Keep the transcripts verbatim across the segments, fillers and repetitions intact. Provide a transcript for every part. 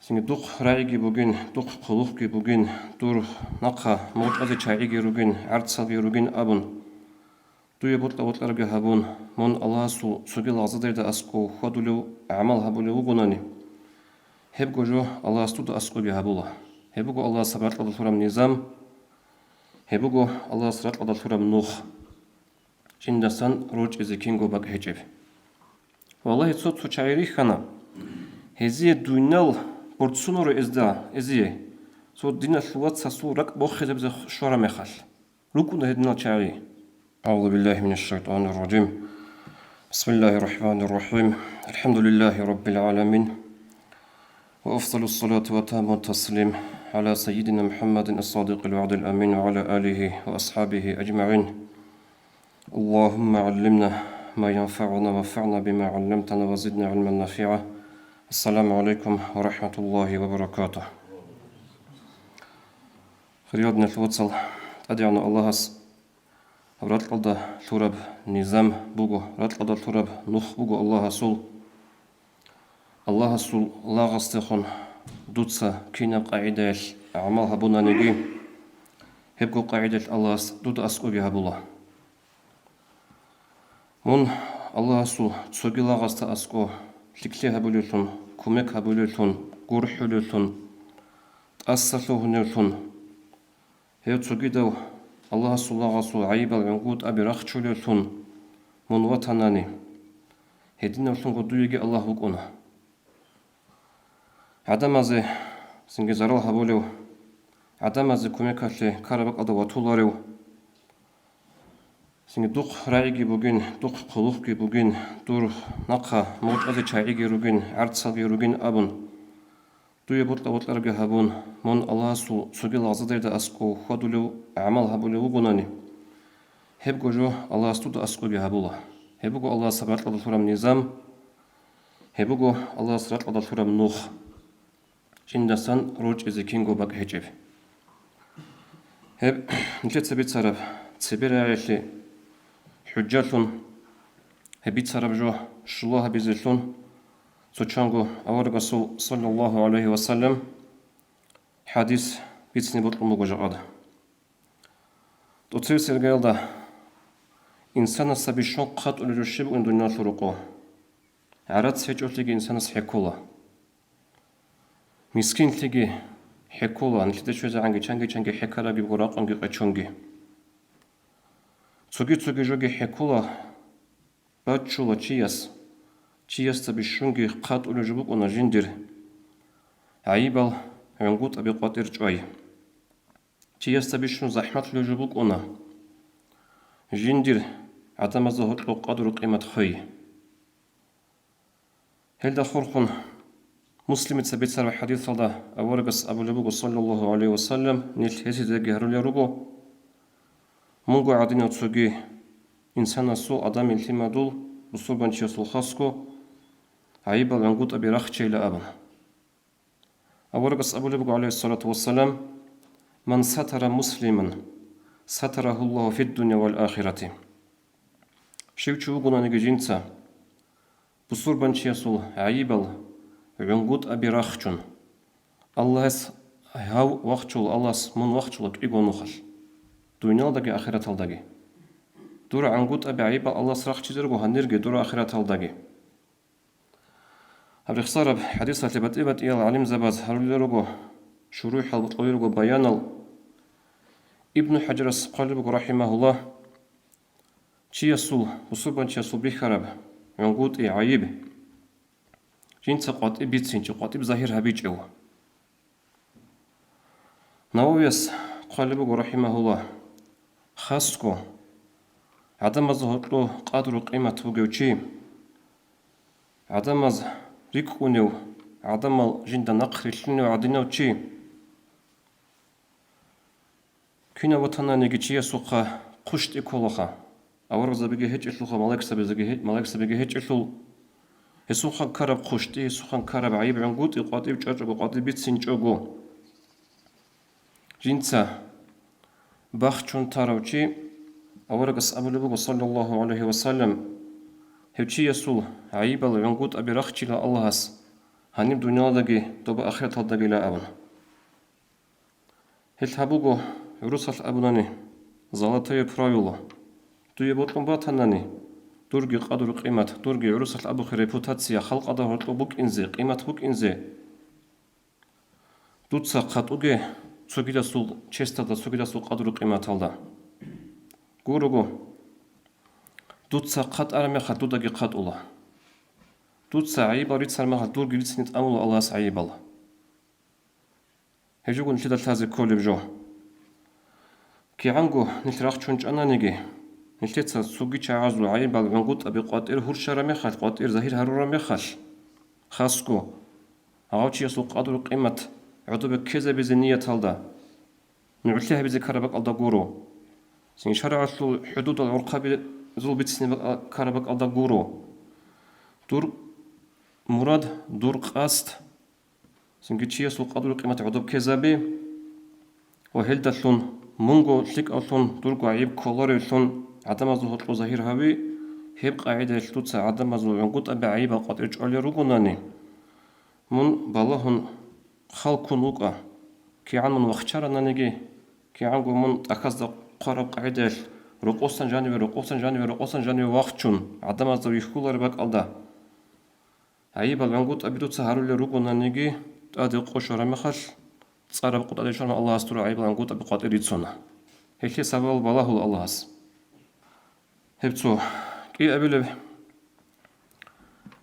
Цинги духъ рагӀиги бугин, духъ хъулухъги бугин, дур нахъа мугъчӀазе чагӀиги ругин, гӀарцалги ругин абун, дуе бокьа-бокьарабги гьабун, мун Аллагьасул цоги лагъзадерида аскӀов хьвадулев гӀамал гьабулев вугонани, гьебго жо Аллагьас дуда аскӀовги гьабула. Гьеб буго Аллагьасул ракьалда лъураб низам, гьеб буго Аллагьасул ракьалда лъураб нух, жиндасан рорчӀизе кинго бакӀ гьечӀеб. Валлагьи, цо-цо чагӀи рихьана, гьезие дунял борцунаро эзда, эзие, цо диналъул вацасул ракӀ бохизабизе щвараб мехалъ. РукӀуна гьединал чагӀи. أعوذ بالله من الشيطان الرجيم. بسم الله الرحمن الرحيم. الحمد لله رب العالمين. وأفضل الصلاة وأتم التسليم على سيدنا محمد الصادق الوعد الأمين وعلى آله وأصحابه أجمعين. اللهم علمنا ما ينفعنا وانفعنا بما علمتنا وزدنا علما نافعا. السلام عليكم ورحمة الله وبركاته. Хириял диналъул вацал, ТӀадегӀанав Аллагьас ракьалда лъураб низам буго, ракьалда лъураб нух буго Аллагьасул. Аллагьасул лагъасдехун дуца кинаб къагӀидаялъ гӀамал гьабунаниги, гьебго къагӀидаялъ Аллагьас дуда аскӀовги гьабула. Мун Аллагьасул цоги лагъасда аскӀов лъикӀлъи гьабулевлъун, кумек гьабулевлъун, гурхӀулевлъун, тӀаса лъугьуневлъун, гьев цогидав Аллагьасул лагъасул гӀайибал гӀунгутӀаби рахчулевлъун мун ватанани, гьединавлъунго дуеги Аллагь вукӀуна. ГӀадамазе цинги зарал гьабулев, гӀадамазе кумекалъе ккараб бакӀалда ватуларев, цинги духъ рагӀиги бугин, духъ хъулухъги бугин, дур нахъа мугъчӀазе чагӀиги ругин, гӀарцалги ругин абун, дуе бокьа-бокьарабги гьабун, мун Аллагьасул цоги лагъзадерида аскӀов хьвадулев гӀамал гьабулев вугонани, гьебго жо Аллагьас дуда аскӀовги гьабула. Гьеб буго Аллагьасул ракьалда лъураб низам, гьеб буго Аллагьасул ракьалда лъураб нух, жиндасан рорчӀизе кинго бакӀ гьечӀеб. Гьеб нилъеца бицараб цебе рагӀиялъе хӀужжалъун, гьеб бицараб жо щула гьабизелъун, цо чанго аварагасул, саллаллагьу гӀалайгьи ва саллам, хӀадис бицине бокьун буго жакъа. ТӀоцевсеб иргаялда инсанасда бищун хъатӀулеб жо щиб бугин дуниялалъул рокъоб? ГӀарац гьечӀолъиги инсанас хӀеккула. Мискинлъиги хӀеккула, нилъеда щвезегӀанги чанги-чанги хӀеккарабги буго, ракъунги къечонги. Цоги-цоги жоги хӀеккула, баччула чияс, чиясда бищунги хъатӀулеб жо букӀуна жиндир гӀайибал гӀунгутӀаби къватӀир чӀвай. Чиясда бищун захӀматлъулеб жо букӀуна жиндир гӀадамазда гьоркьоб къадру-къимат хвей. Гьелда хурхун, Муслимица бицараб хӀадисалда аварагас абулеб буго, саллаллагьу гӀалайгьи ва саллам, нилъ гьесизеги гьарулел руго: «Мунго гӀадинав цоги инсанасул, Адамил лъимадул, бусурбанчиясул хасго гӀайибал гӀунгутӀаби рахчейила», – абун. Аварагас абулеб буго, гӀалайгьиссалату вассалам: «Ман сатара муслиман, сатарагьуллагьу фиддуня вал ахирати». Щив чи вугонаниги жинца бусурбанчиясул гӀайибал гӀунгутӀаби рахчун, Аллагьас гьав вахчула, Аллагьас мун вахчула кӀиго нухалъ, дуниялалдаги ахираталдаги. Дур гӀунгутӀаби гӀайибал Аллагьас рахчизе руго гьанирги дур ахираталдаги. Гьаб рехсараб хӀадисалъе батӀи-батӀиял гӀалимзабаз гьарулел руго шурухӀал, бокьулел руго баянал. Ибну ХӀажарас хъвалеб буго, рахӀимагьуллагь, чиясул, бусурбанчиясул бихьараб гӀунгутӀи, гӀайиб, жинца къватӀиб бицинчӀев, къватӀиб загьир гьабичӀев. Нававияс хъвалеб буго, рахӀимагьуллагь, хасго гӀадамазда гьоркьоб къадру-къимат бугев чи, гӀадамаз рикӀкӀунев, гӀадамал жинда нахърилълъунев гӀадинав чи, кинав ватананиги чиясухъа хъущтӀи кколаха. Аварагзабиги гьечӀелъулха, малаикзабизеги гье-, малаикзабиги гьечӀелъул, гьесухъан ккараб хъущтӀи, гьесухъан ккараб гӀайиб гӀунгутӀи къватӀиб чӀвачӀого, къватӀиб бицинчӀого, жинца бахчун тарав чи, аварагас абулеб буго, саллаллагьу гӀалайгьи ва саллам, гьев чиясул гӀайибал гӀунгутӀаби рахчила Аллагьас, Гьаниб дуниялалдаги доба ахираталдагила абун. Гьелъ гьаб буго гӀурусалъ абунани, золотое правило. Дуе бокьун батанани, дурги къадру-къимат, дурги гӀурусалъ абухъе репутация халкъалда гьоркьоб букӀинзе, къимат букӀинзе, дуца хъатӀуге цогидасул честалда, цогидасул къадру-къиматалда. Гурого, дуца хъатӀараб мехалъ дудаги хъатӀула. Дуца гӀайибал рицараб мехалъ дурги рицине тӀамула Аллагьас гӀайибал. Гьеб жого нилъеда лъазе кколеб жо. КигӀанго нилъ рахчун чӀананиги, нилъеца цоги чагӀазул гӀайибал гӀунгутӀаби къватӀир гьурщараб мехалъ, къватӀир загьир гьарураб мехалъ, хасго, гьав чиясул къадру-къимат гӀодобе ккезабизе нияталда, нугӀлъи гьабизе ккараб бакӀалда гуро. Цин шаргӀалъул хӀудудал гӀурхъабизул бицине бакӀа-, ккараб бакӀалда гуро. Дур мурад, дур къасд, цинги чиясул къадру-къимат гӀодоб ккезаби ва гьелдалъун, мунго лъикӀавлъун дурго гӀайиб кколаревлъун гӀадамазда гьоркьоб загьир гьави, гьеб къагӀидаялъ дуца гӀадамазул гӀунгутӀаби гӀайибал къватӀир чӀвалел ругонани, мун балагьун хал ккун вукӀа. КигӀан мун вахчарананиги, кигӀанго мун тӀахьазда хъвараб къагӀидаялъ рокъосан жаниве, рокъосан жаниве, рокъосан жаниве вахчун, гӀадамазда вихьулареб бакӀалда, гӀайибал гӀунгутӀаби дуца гьарулел ругонаниги, тӀаде къо щвараб мехалъ, цӀараб къо тӀаде щвараб мехалъ Аллагьас дур гӀайибал гӀунгутӀаби къватӀир рицуна. Гьелъие сабабал балагьула Аллагьас. Гьеб цо кӀиабилеб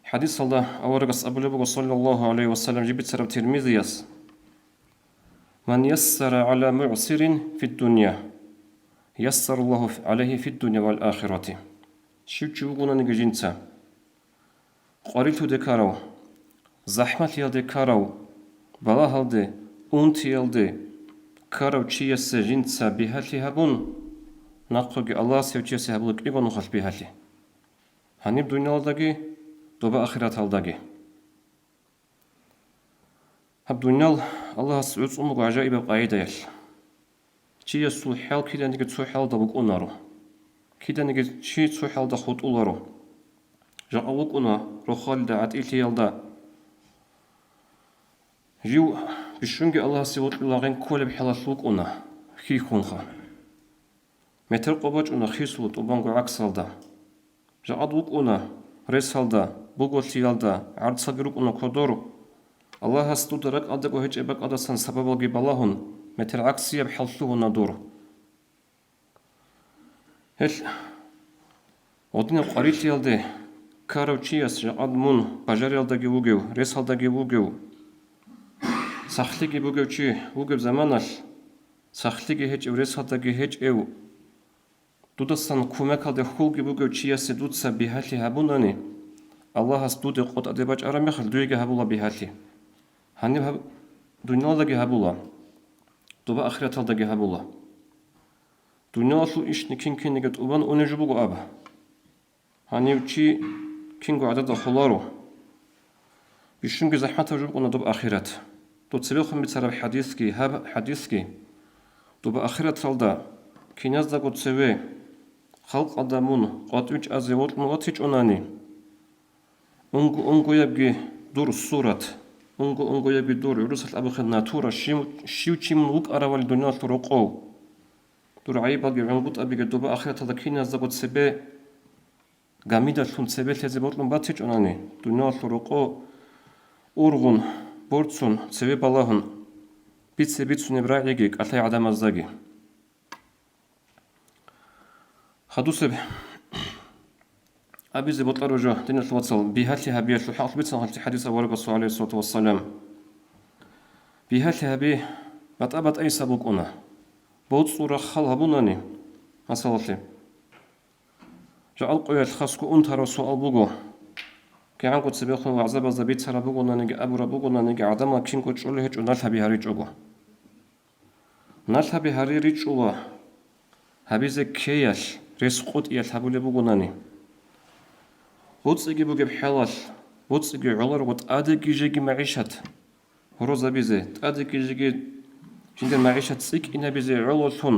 хӀадисалда аварагас абулеб буго, саллаллагьу гӀалайгьи ва саллам, жиб бицараб Тирмизияс: «Ман яссара гӀала мугӀсирин фиддунья, яссараллагьу гӀалайгьи фиддунья вал ахирати». Щив чи вугонаниги жинца къварилъуде ккарав, захӀмалъиялде ккарав, балагьалде, унтиялде ккарав чиясе жинца бигьалъи гьабун, нахъеги Аллагьас гьев чиясе гьабула кӀиго нухалъ бигьалъи. Гьаниб дуниялалдаги, доба ахираталдаги. Гьаб дуниял Аллагьас гӀуцӀун буго гӀажаибаб къагӀидаялъ. Чиясул хӀал киданиги цо хӀалда букӀунаро. Киданиги чи цо хӀалда хутӀуларо. Жакъа вукӀуна рохалида, гӀатӀилъиялда. Жив бищунги Аллагьасе вокьулагъин кколеб хӀалалъ вукӀуна, хьихьунха. Метер къо бачӀуна хисула тӀубанго гӀаксалда. Жакъад вукӀуна ресалда, буголъиялда, гӀарцаги рукӀуна кодор. Аллагьас дуда ракӀалдаго гьечӀеб бакӀалдасан сабабалги балагьун, метер гӀаксияб хӀал лъугьуна дур. Гьелъ гъодинаб къварилъиялде ккарав чияс жакъад мун бажариялдаги вугев, ресалдаги вугев, сахлъиги бугев чи вугеб заманалъ, сахлъиги гьечӀев, ресалдаги гьечӀев, дудасан кумекалде хьулги бугев чиясе дуца бигьалъи гьабунани, Аллагьас дуде къо тӀаде бачӀараб мехалъ дуеги гьабула бигьалъи. Гьаниб гьаб-, дуниялалдаги гьабула, доба ахираталдаги гьабула. Дуниялалъул ишни кин-кинеги тӀубан унеб жо буго аб. Гьанив чи кинго гӀадада холаро. Бищунги захӀматаб жо букӀуна доб ахират. Доб цебехун бицараб хӀадисги, гьаб хӀадисги, доба ахираталда киназдаго цеве халкъалда мун къватӀив чӀазе вокьун ватичӀонани, унго-унгоябги дур сурат, унго-унгоябги дур гӀурусалъ абухъе натура, щив, щив чи мун вукӀаравали дуниялалъул рокъов, дур гӀайибалги гӀунгутӀабиги доба ахираталда киназдаго цебе гамидалъун цебе лъезе бокьун батичӀонани, дуниялалъул рокъо ургъун, борцун, цеве балагьун, бице-бицунеб рагӀиги кӀалъай гӀадамаздаги. Хадусеб абизе бокьараб жо, диналъул вацал, бигьалъи гьабиялъул хӀакъалъулъ бицана гьалъи хӀадис аварагасул, гӀалайгьиссалату вассалам. Бигьалъи гьаби батӀа-батӀайиса букӀуна. БоцӀул рахъал гьабунани, масалалъе, жакъа къоялъ хасго унтарав суал буго. КигӀанго цебехун вагӀзабазда бицараб бугонаниги, абураб бугонаниги, гӀадамал кинго чӀолей гьечӀо налъаби гьаричӀого. Налъаби гьари ричӀула гьабизе ккеялъ, рес къотӀиялъ гьабулеб бугонани. БоцӀиги бугеб хӀалалъ, боцӀиги гӀоларого тӀадеги жеги магӀишат гьорозабизе, тӀадеги жеги жиндир магӀишат цӀикӀкӀинабизе гӀололъун,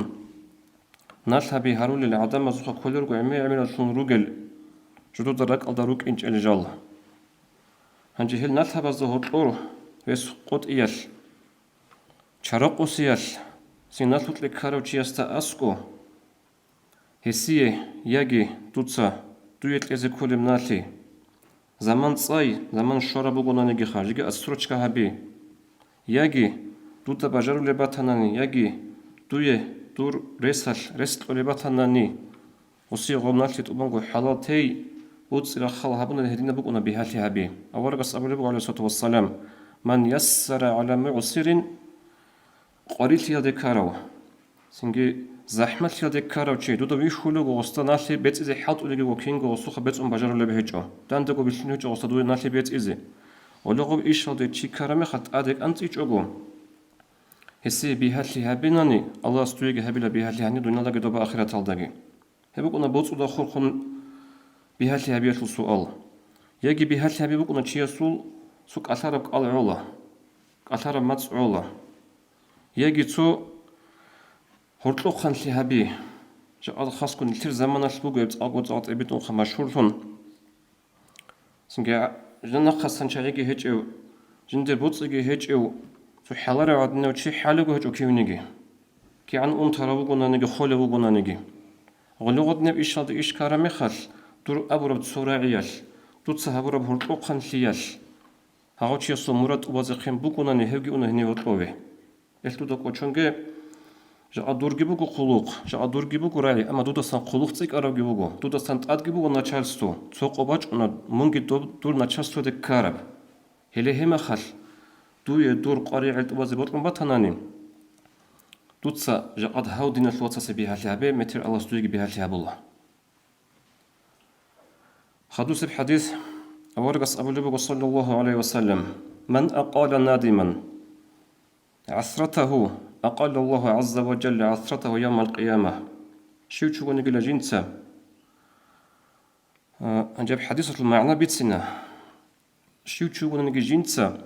налъаби гьарулел гӀадамазухъа кколерго гӀемер-гӀемераллъун ругел жодода ракӀалда рукӀинчӀел жал. Гьанже гьел налъабазда гьоркьор гьес къотӀиялъ, чарахъусиялъ, синалъукье ккарав чиясда аскӀо, гьесие: «Яги дуца дуе кьезе кколеб налъи, заман цӀай, заман щвараб бугонаниги, хажиги отсрочка гьаби, яги дуда бажарулеб батанани, яги дуе дур ресалъ рес кьолеб батанани, гьесие гъоб налъи тӀубанго хӀалал тей, боцӀи-рахъал гьабунани гьединаб букӀуна бигьалъи гьаби». Аварагас абулеб буго, гӀалайгьиссалату вассалам: «Ман яссара гӀала мугӀсирин», къварилъиялде ккарав, цинги захӀмалъиялде ккарав чи, дуда вихьулего гъосда налъи бецӀизе хӀалтӀулев вуго, кинго гъосухъа бецӀун бажарулеб гьечӀо, дандаго бихьун гьечӀо гъосда дуе налъи бецӀизе. Гьоле гъоб ишалде чи ккараб мехалъ тӀаде кӀанцӀичӀого, гьесие бигьалъи гьабинани, Аллагьас дуеги гьабила бигьалъи гьаниб дуниялдаги доба ахираталдаги. Гьеб букӀуна боцӀуда хурхун бигьалъи гьабиялъул суал. Яги бигьалъи гьаби букӀуна чиясул цо кӀалъараб кӀал гӀола, кӀалъараб мацӀ гӀола. Яги цо гьоркьохъанлъи гьаби. Жакъа хасго нилъер заманалъ буго гьеб цӀакъго-цӀакъ тӀибитӀунха машгьурлъун. Цинги жинда нахъасан чагӀиги гьечӀев, жиндир боцӀиги гьечӀев, цо хӀаларав гӀадинав чи хӀалего гьечӀо кивниги. КигӀан унтарав вугонаниги, холев вугонаниги. Гъоле гъодинаб ишалда иш ккараб мехалъ, дур абураб цо рагӀиялъ, дуца гьабураб гьоркьохъанлъиялъ, гьагъав чиясул мурад тӀубазехъин букӀунани, гьевги уна гьенив гьоркьове. Гьелъ дуда кӀочонге, жакъа дурги буго хъулухъ, жакъа дурги буго рагӀи, амма дудасан хъулухъ цӀикӀкӀаравги вуго, дудасан тӀадги буго начальство, цо къо бачӀуна мунги доб-, дур начальстводе ккараб. Гьеле гьеб мехалъ, дуе дур къваригӀел тӀубазе бокьун батанани, дуца жакъа гьав диналъул вацасе бигьалъи гьабе, метер Аллагьас дуеги бигьалъи гьабула. Хадусеб хӀадис, аварагас абулеб буго, саллаллагьу гӀалайгьи ва саллам: «Ман акъала надиман гӀасратагьу, акъала Аллагьу гӀазза ва жалла гӀасратагьу явмал къияма». Щив чи вугонигила жинца, а, гьанже гьаб хӀадисалъул магӀна бицина. Щив чи вугониги жинца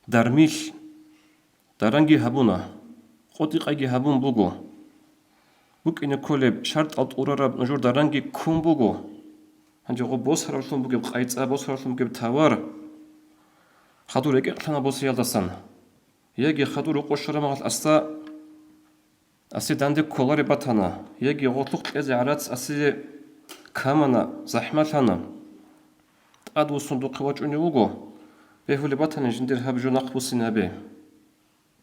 дармилъ даранги гьабуна, къотӀи-къайги гьабун буго, букӀине кколеб шартӀал тӀурараб нужер даранги ккун буго. Гьанже гъоб босараблъун бугеб къайцӀа, босараблъун бугеб тавар хадур рекӀекълъана босиялдасан, яги хадур рокъов щвараб мехалъ асда асе данде кколареб батана, яги гъолъухъ кьезе гӀарац асе камана, захӀмалъана, тӀадвуссун духъе вачӀунев вуго, бегьулеб батани жиндир гьаб жо нахъбуссинабе,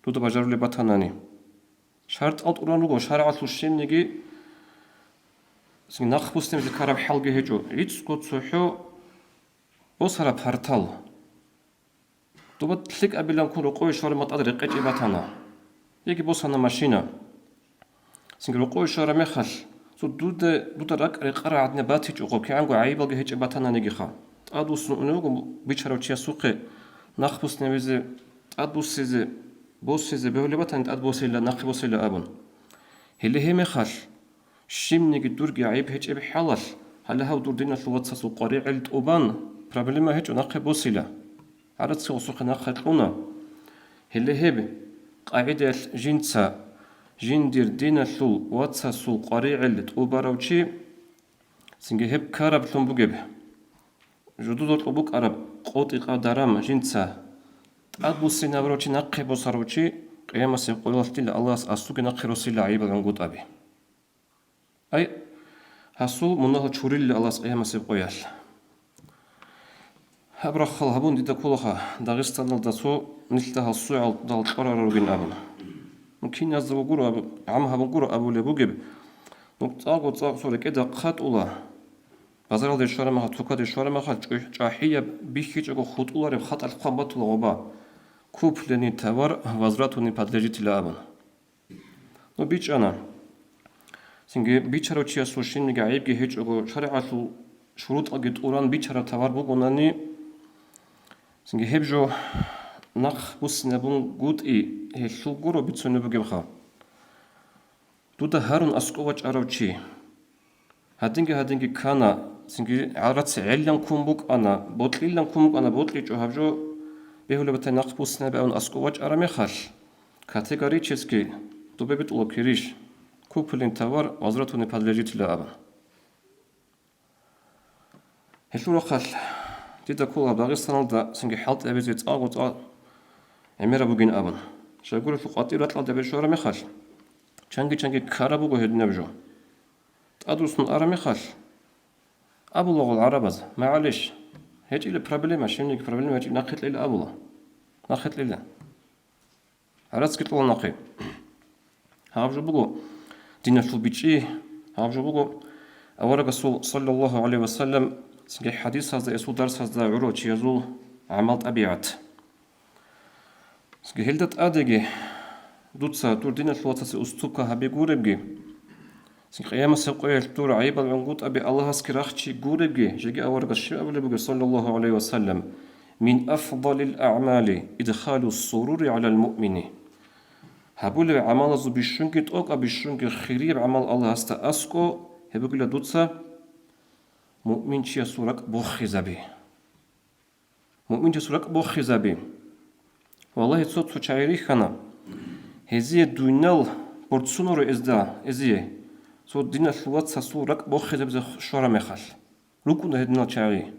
дуда бажарулеб батанани. ШартӀал тӀуран руго шаргӀалъул щибниги, нахъбуссинабизе ккараб хӀалги гьечӀо, гӀицӀго цохӀо босараб партал. Дуба лъикӀабилан ккун рокъове щвараб мехалъ тӀад рекъечӀеб батана. Яги босана машина. Цинги рокъове щвараб мехалъ, цо дуда, дуда ракӀ рекъараб гӀадинаб батичӀого, кигӀанго гӀайибалги гьечӀеб батананигиха. ТӀадвуссун унев вуго бичарав чиясухъе нахъбуссинабизе, тӀадбуссизе, босизе, бегьулеб батани тӀадбосейилан, нахъе босейилан абун. Гьеле гьеб мехалъ, щибниги дурги гӀайиб гьечӀеб хӀалалъ, гьале гьав дур диналъул вацасул къваригӀел тӀубан, проблема гьечӀо, нахъе босила. ГӀарацги гъосухъе нахъе кьуна. Гьеле гьеб къагӀидаялъ жинца жиндир диналъул вацасул къваригӀел тӀубарав чи, цинги гьеб ккараблъун бугеб, жудуда кьун букӀараб къотӀи-къа даран жинца тӀадбуссинабурав чи, нахъе босарав чи, къиямасеб къоялъ дила Аллагьас асулги нахъе росила гӀайибал гӀунгутӀаби. Ай, гьасул мунагьал чурилла Аллагьас къиямасеб къоялъ. Гьаб рахъал гьабун дида кколаха, Дагъистаналда цо нилъ дагьал сугӀалдал кьурарал ругин абун. Ну, киназда вугуро аб-, гӀам гьабун гуро абулеб бугеб, ну, цӀакъго цӀакъ цо рекӀеда хъатӀула, базаралде щвараб мехалъ, цукаде щвараб мехалъ, чӀу-, чӀахӀияб бихьичӀого хутӀулареб хатӀалъ хъван батула гъоба: «Купленный товар возврату не подлежит», — ила абун. Ну, бичӀчӀана. Цинги бичарав чиясул щибниги гӀайибги гьечӀого, шаригӀалъул шурутӀалги тӀуран бичараб товар бугонани, цинги гьеб жо нахъбуссинабунгутӀи гьелъул гуро бицунеб бугебха. Дуда гьарун аскӀов вачӀарав чи. Гьадинги-гьадинги ккана, цинги гӀарац гӀеллъан ккун букӀана, бокьилан ккун букӀана, бокьичӀо гьаб жо, бегьулеб батани нахъбуссинаби абун аскӀов вачӀараб мехалъ, категорически дубе битӀула кирищ: «Купленный товар возврату не подлежит», — ила абун. Гьелъул рахъалъ Дида ккола Дагъистаналда цинги хӀалтӀи гьабизе цӀакъго-цӀакъ гӀемераб бугин абун. Щайгурелъул къватӀир ракьалда бечӀараб мехалъ, чанги-чанги ккараб буго гьединаб жо. ТӀадвуссун араб мехалъ, абулагъул гӀарабаз, магӀалищ, гьечӀила проблема, щибниги проблема гьечӀила, нахъе кьела абула. Нахъе кьела. ГӀарацги кьола нахъе. Гьаб жо буго диналъул бичӀчӀи, гьаб жо буго аварагасул, саллаллагьу гӀалайгьи ва саллам, цинги хӀадисазда, эсул дарсазда гӀурав чиязул гӀамал-тӀабигӀат. Цинги гьелда тӀадеги дуца дур диналъул вацасе уступка гьабигуребги, цинги къиямасеб къоялъ дур гӀайибал гӀунгутӀаби Аллагьасги рахчи гуребги, жеги аварагас щиб абулеб бугеб, саллаллагьу гӀалайгьи ва саллам: «Мин афдалил агӀмали идхалу сурури гӀалал муъмини». Гьабулеб гӀамалазул бищунги, тӀокӀаб бищунги хирияб гӀамал Аллагьасда аскӀо, гьеб бугила дуца муъминчиясул ракӀ бохизаби. Муъминчиясул ракӀ бохизаби. Валлагьи, цо-цо чагӀи рихьана, гьезие дунял борцунаро эзда, эзие, цо диналъул вацасул ракӀ бохизабизе щвараб мехалъ. РукӀуна гьединал чагӀи.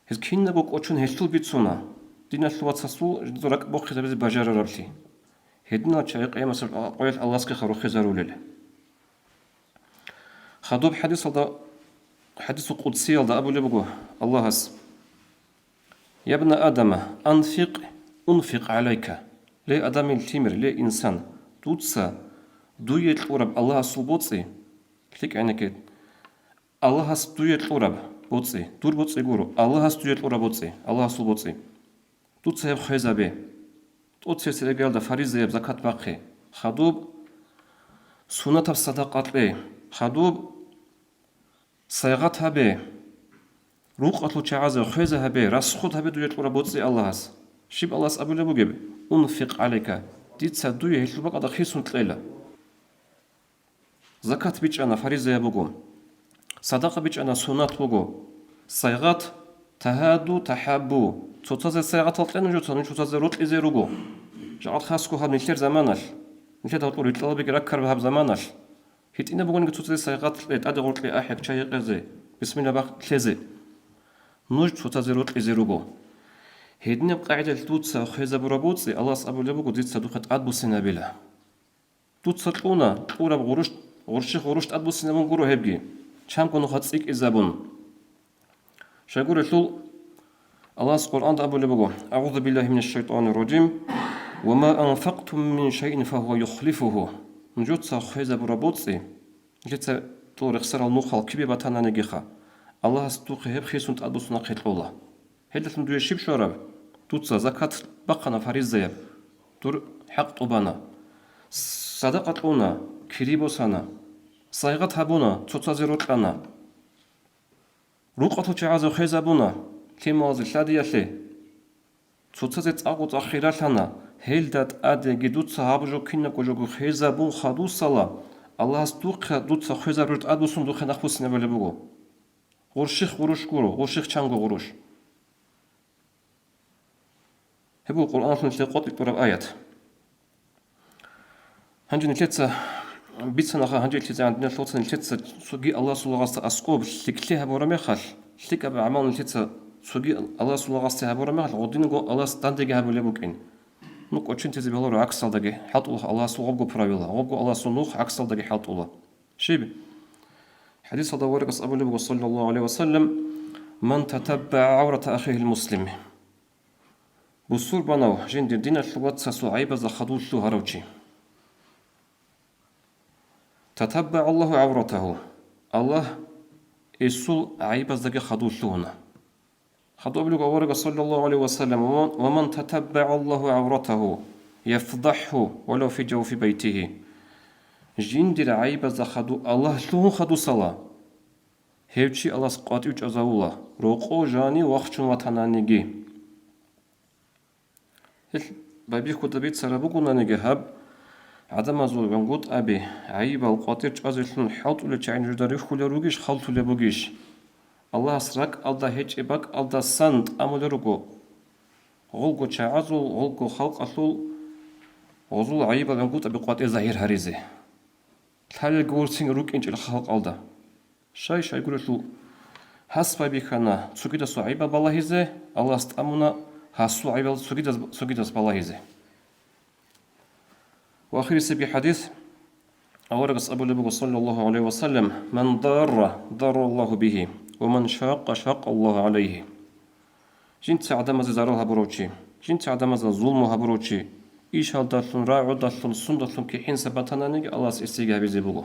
Гьез кинабго кӀочон гьелъул бицуна, диналъул вацасул жинца ракӀ бохизабизе бажарараблъи. Гьединал чагӀи къиямасеб къоялъ Аллагьасги хадуб хвезарулел. Хадуб хӀадисалда, хӀадисул къудсиялда абулеб буго Аллагьас: «Ябна Адама, анфикъ, унфикъ гӀалайка». Ле адамил лъимер, ле инсан, дуца дуе кьураб Аллагьасул боцӀи, лъикӀ гӀенекке, Аллагьас дуе кьураб боцӀи, дур боцӀи гуро, Аллагьас дуе кьураб боцӀи, Аллагьасул боцӀи. Дуца гьеб хвезабе. ТӀоцебесеб иргаялда фаризаяб закат бахъе. Хадуб сунатаб садакъа кье. Хадуб сайгъат гьабе. Рукъалъул чагӀазе хвеза гьабе, расход гьабе дуе кьураб боцӀи Аллагьас. Щиб Аллагьас абулеб бугеб? «Унфикъ гӀалайка», дица дуе гьелъул бакӀалда хисун кьела. Закат бичӀчӀана, фаризаяб буго. Садакъа бичӀчӀана, сунат буго. Сайгъат, тагьаду, тахӀаббу. Цоцазе сайгъатал кье нужеца, нуж цоцазе рокьизе руго. Жакъа хасго гьаб нилъер заманалъ, нилъеда гьоркьор рикьалабиги раккараб гьаб заманалъ. ГьитӀинаб бугониги цоцазе сайгъат кье, тӀаде гъоркье ахӀе, чай гьекъезе, бисмилла бахъ лъезе. Нуж цоцазе рокьизе руго. Гьединаб къагӀидалъ дуца хвезабураб боцӀи, Аллагьас абулеб буго, дица духъе тӀадбуссинабила. Дуца кьуна, кьураб гъурущ-, гъурщихъ гъурущ тӀадбуссинабун гуро гьебги, чанго нуха цӀикӀкӀизабун. Щайгурелъул, Аллагьас Къуръанда абулеб буго: «АгӀузу биллагьи минаш шайтӀанир ражим. Ва ма анфакътум мин шайин фагьува юхлифугьу». Нужеца хвезабураб боцӀи, нилъеца тӀул рехсарал нухал кибе батананигиха, Аллагьас духъе гьеб хисун тӀадбуссунахъе кьола. Гьелдалъун дуе щиб щвараб? Дуца закат бахъана фаризаяб, дур хӀакъ тӀубана. Садакъа кьуна, кири босана. Сайгъат гьабуна, цоцазе рокьана. Рукъалъул чагӀазе хвезабуна, лъималазе лъадиялъе. Цоцазе цӀакъго-цӀакъ хиралъана, гьелда тӀадеги дуца гьаб жо кинабго жого хвезабун хадусала, Аллагьас духъе, дуца хвезабураб тӀадбуссун духъе нахъбуссинабулеб буго. Гъурщихъ гъурущ гуро, гъурщихъ чанго гъурущ. Гьеб буго Къуръаналъул нилъее къотӀи кьураб аят. Гьанже нилъеца бицанаха, гьанже лъизегӀан диналъул вацал, нилъеца цоги Аллагьасул лагъасда аскӀоб лъикӀлъи гьабураб мехалъ, лъикӀаб гӀамал нилъеца цоги Аллагьасул лагъасде гьабураб мехалъ, гъодинго Аллагьас дандеги гьабулеб букӀин. Ну, кӀочон тезе бегьуларо гӀаксалдаги хӀалтӀула Аллагьасул гъобго правила, гъобго Аллагьасул нух гӀаксалдаги хӀалтӀула. Щиб? ХӀадисалда аварагас абулеб буго, саллаллагьу гӀалайгьи ва саллам: «Ман татаббагӀа гӀаврата ахихил муслими». Бусурбанав жиндир диналъул вацасул гӀайбазда хадув лъугьарав чи. «ТатаббагӀа Аллагьу гӀавратагьу». Аллагь эсул гӀайбаздаги хадув лъугьуна. Хадуб буго аварагас, саллаллагьу гӀалайгьи ва саллам: «Ва ман татаббагӀа Аллагьу гӀавратагьу яфдахӀгьу валав фи жавфи байтигьи». Жиндир гӀайбазда хадув Аллагь лъугьун хадусала, гьев чи Аллагьас къватӀив чӀвазавула, рокъов жанив вахчун ватананиги. Гьелъ байбихьуда бицараб бугонаниги гьаб, гӀадамазул гӀунгутӀаби, гӀайибал къватӀир чӀвазелъун хӀалтӀулел чагӀи нужеда рихьулел ругищ, халтулеб бугищ? Аллагьас ракӀалда гьечӀеб бакӀалдасан тӀамулел руго гъолго чагӀазул, гъолго халкъалъул гъозул гӀайибал гӀунгутӀаби къватӀир загьир гьаризе. Лъалелги гурцин рукӀинчӀел халкъалда. Щай-щайгурелъул Гьас байбихьана цогидасул гӀайибал балагьизе, Аллагьас тӀамуна гьасул гӀайибал цогидас, цогидас балагьизе. Ва ахирисебги хӀадис, аварагас абулеб буго, саллаллагьу гӀалайгьи ва саллам: «Ман дарра, дарраллагьу бигьи, ва ман шакъа, шакъаллагьу гӀалайгьи». Жинца гӀадамазе зарал гьабурав чи, жинца гӀадамазда зулму гьабурав чи, ишалдалъун, рагӀудалъун, сундалъун кихӀинса батананиги, Аллагьас гьесиеги гьабизе буго.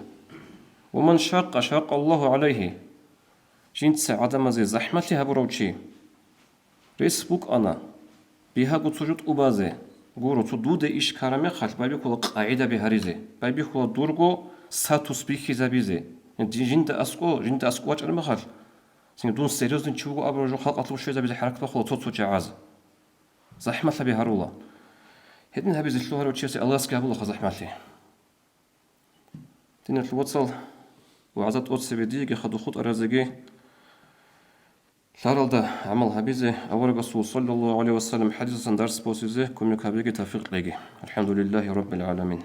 «Ва ман шакъа, шакъаллагьу гӀалайгьи». Жинца гӀадамазе захӀмалъи гьабурав чи, рес букӀана, бигьаго цо жо тӀубазе, гуро, цо дуде иш ккараб мехалъ, байбихьула къагӀидаби гьаризе, байбихьула дурго статус бихьизабизе. Жинда аскӀо, жинда аскӀо вачӀараб мехалъ, цинги дун серьёзный чи вуго абураб жо халкъалъув щвезабизе хӀаракат бахъула цо-цо чагӀаз. ЗахӀмалъаби гьарула. Гьедин гьабизе лъугьарав чиясе Аллагьасги гьабулаха захӀмалъи. Диналъул вацал, вагӀза тӀоцебе диеги хадуб хутӀаразеги лъаралда гӀамал гьабизе, аварагасул саллаллагьу гӀалайгьи ва саллам хӀадисасан дарс босизе кумек гьабеги тавфикъ кьеги. АлхӀамдулиллагьи раббил гӀаламин.